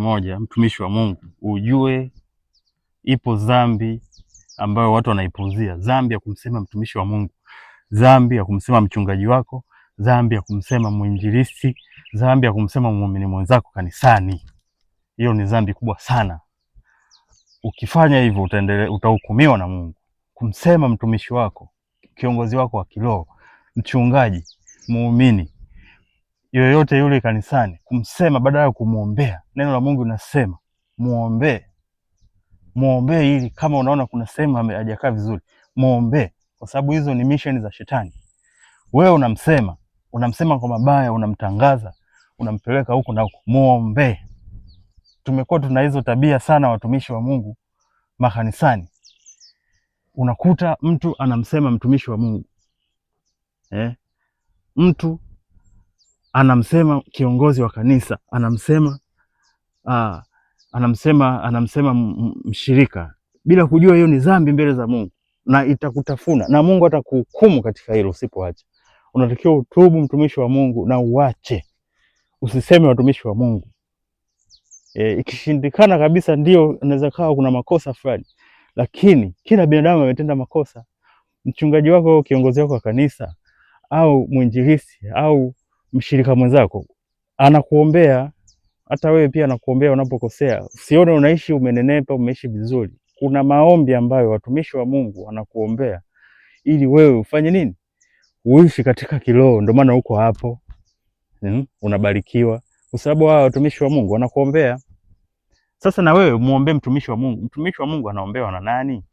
kimoja, mtumishi wa Mungu, ujue ipo dhambi ambayo watu wanaipuzia, dhambi ya kumsema mtumishi wa Mungu, dhambi ya kumsema mchungaji wako, dhambi ya kumsema mwinjilisti, dhambi ya kumsema muumini mwenzako kanisani. Hiyo ni dhambi kubwa sana. Ukifanya hivyo utaendelea, utahukumiwa na Mungu. Kumsema mtumishi wako, kiongozi wako wa kiroho, mchungaji, muumini yoyote yule kanisani, kumsema badala ya kumwombea. Neno la Mungu linasema muombee, muombee ili kama unaona kuna sehemu hajakaa vizuri, muombee, kwa sababu hizo ni mission za shetani. Wewe unamsema, unamsema kwa mabaya, unamtangaza, unampeleka huku na huku, muombee. Tumekuwa tuna hizo tabia sana watumishi wa Mungu makanisani, unakuta mtu anamsema mtumishi wa Mungu eh? Mtu anamsema kiongozi wa kanisa, anamsema anamsema mshirika bila kujua hiyo ni dhambi mbele za Mungu na itakutafuna na Mungu atakuhukumu katika hilo usipoacha. Unatakiwa utubu, mtumishi wa Mungu, na uache, usiseme watumishi wa Mungu. Ikishindikana kabisa, ndio inaweza kawa kuna makosa fulani, lakini kila binadamu ametenda makosa. Mchungaji wako au kiongozi wako wa kanisa au mwinjilisti au mshirika mwenzako anakuombea, hata wewe pia anakuombea unapokosea. Usione unaishi umenenepa, umeishi vizuri. Kuna maombi ambayo watumishi wa Mungu wanakuombea ili wewe ufanye nini? Uishi katika kiroho. Ndio maana uko hapo, unabarikiwa kwa sababu hawa watumishi wa Mungu wanakuombea. Sasa na wewe muombe mtumishi wa Mungu. Mtumishi wa Mungu anaombewa na nani?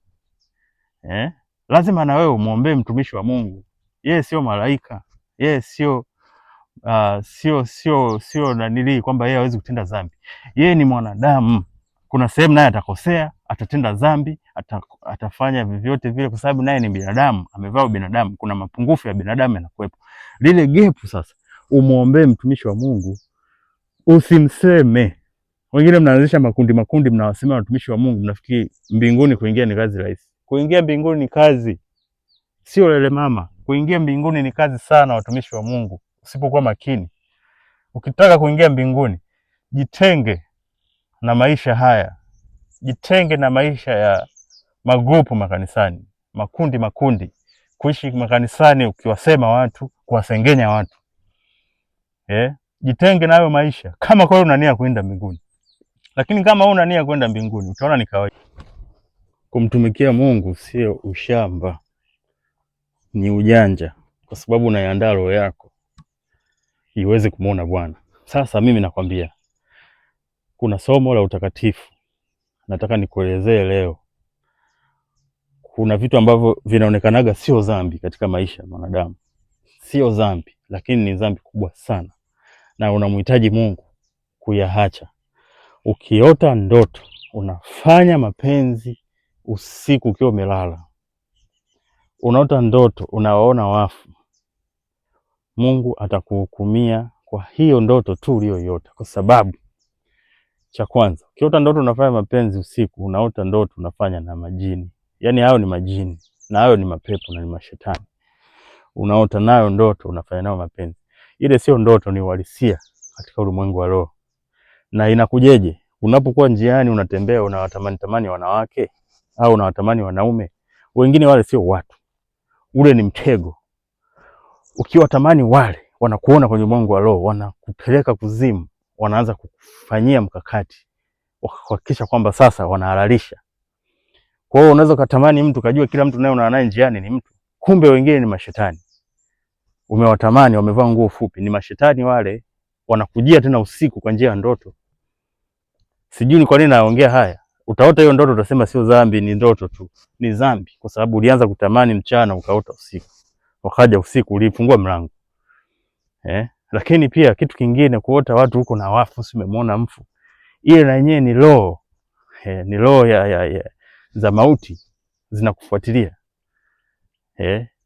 Eh? Lazima na wewe muombe mtumishi wa Mungu. Yeye sio malaika. Yeye sio sio nanilii kwamba yeye hawezi kutenda dhambi. Yeye ni mwanadamu. Kuna sehemu naye atakosea, atatenda dhambi, atafanya vyovyote vile kwa sababu naye ni binadamu, amevaa binadamu. Kuna mapungufu ya binadamu yanakuwepo. Lile gepu sasa umuombee mtumishi wa Mungu, usimseme. Wengine mnaanzisha makundi makundi, mnawasema watumishi wa Mungu, mnafikiri mbinguni kuingia ni kazi rahisi. Kuingia mbinguni ni kazi, sio lele mama. Kuingia mbinguni ni kazi sana, watumishi wa Mungu, usipokuwa makini. Ukitaka kuingia mbinguni, jitenge na maisha haya, jitenge na maisha ya magrupu makanisani, makundi makundi, kuishi makanisani ukiwasema watu, kuwasengenya watu eh? Jitenge nayo maisha kama kweli una nia kwenda mbinguni. Lakini kama huna nia kwenda mbinguni, utaona ni kawaida. Kumtumikia Mungu sio ushamba, ni ujanja, kwa sababu unaiandaa roho yako iweze kumuona Bwana. Sasa mimi nakwambia kuna somo la utakatifu nataka nikuelezee leo. Kuna vitu ambavyo vinaonekanaga sio dhambi katika maisha ya mwanadamu, sio dhambi, lakini ni dhambi kubwa sana, na unamhitaji Mungu kuyaacha. Ukiota ndoto unafanya mapenzi usiku ukiwa umelala, unaota ndoto unawaona wafu, Mungu atakuhukumia kwa hiyo ndoto tu uliyoiota, kwa sababu cha kwanza, ukiota ndoto unafanya mapenzi usiku, unaota ndoto unafanya na majini. Yaani hayo ni majini na hayo ni mapepo na ni mashetani. Unaota nayo ndoto unafanya nayo mapenzi. Ile sio ndoto, ni uhalisia katika ulimwengu wa roho. Na inakujeje? Unapokuwa njiani unatembea, unawatamani tamani wanawake au unawatamani wanaume wengine, wale sio watu, ule ni mtego. Ukiwatamani wale, wanakuona kwenye ulimwengu wa roho, wanakupeleka kuzimu, wanaanza kukufanyia mkakati kuhakikisha kwamba sasa wanahalalisha. Kwa hiyo unaweza ukatamani mtu kajua kila mtu naye unaona naye njiani ni mtu, kumbe wengine ni mashetani. Umewatamani, wamevaa nguo fupi, ni mashetani wale, wanakujia tena usiku kwa njia ya ndoto. Sijui ni kwa nini naongea haya. Utaota hiyo ndoto utasema sio dhambi, ni ndoto tu. Ni dhambi kwa sababu ulianza kutamani mchana ukaota usiku. Wakaja usiku ulifungua mlango. Eh? Lakini pia kitu kingine, kuota watu huko na wafu, si umemwona mfu. Ile na yenyewe ni roho. Ni roho ya za mauti zinakufuatilia.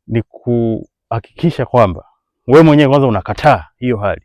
Ni kuhakikisha kwamba wewe mwenyewe kwanza unakataa hiyo hali.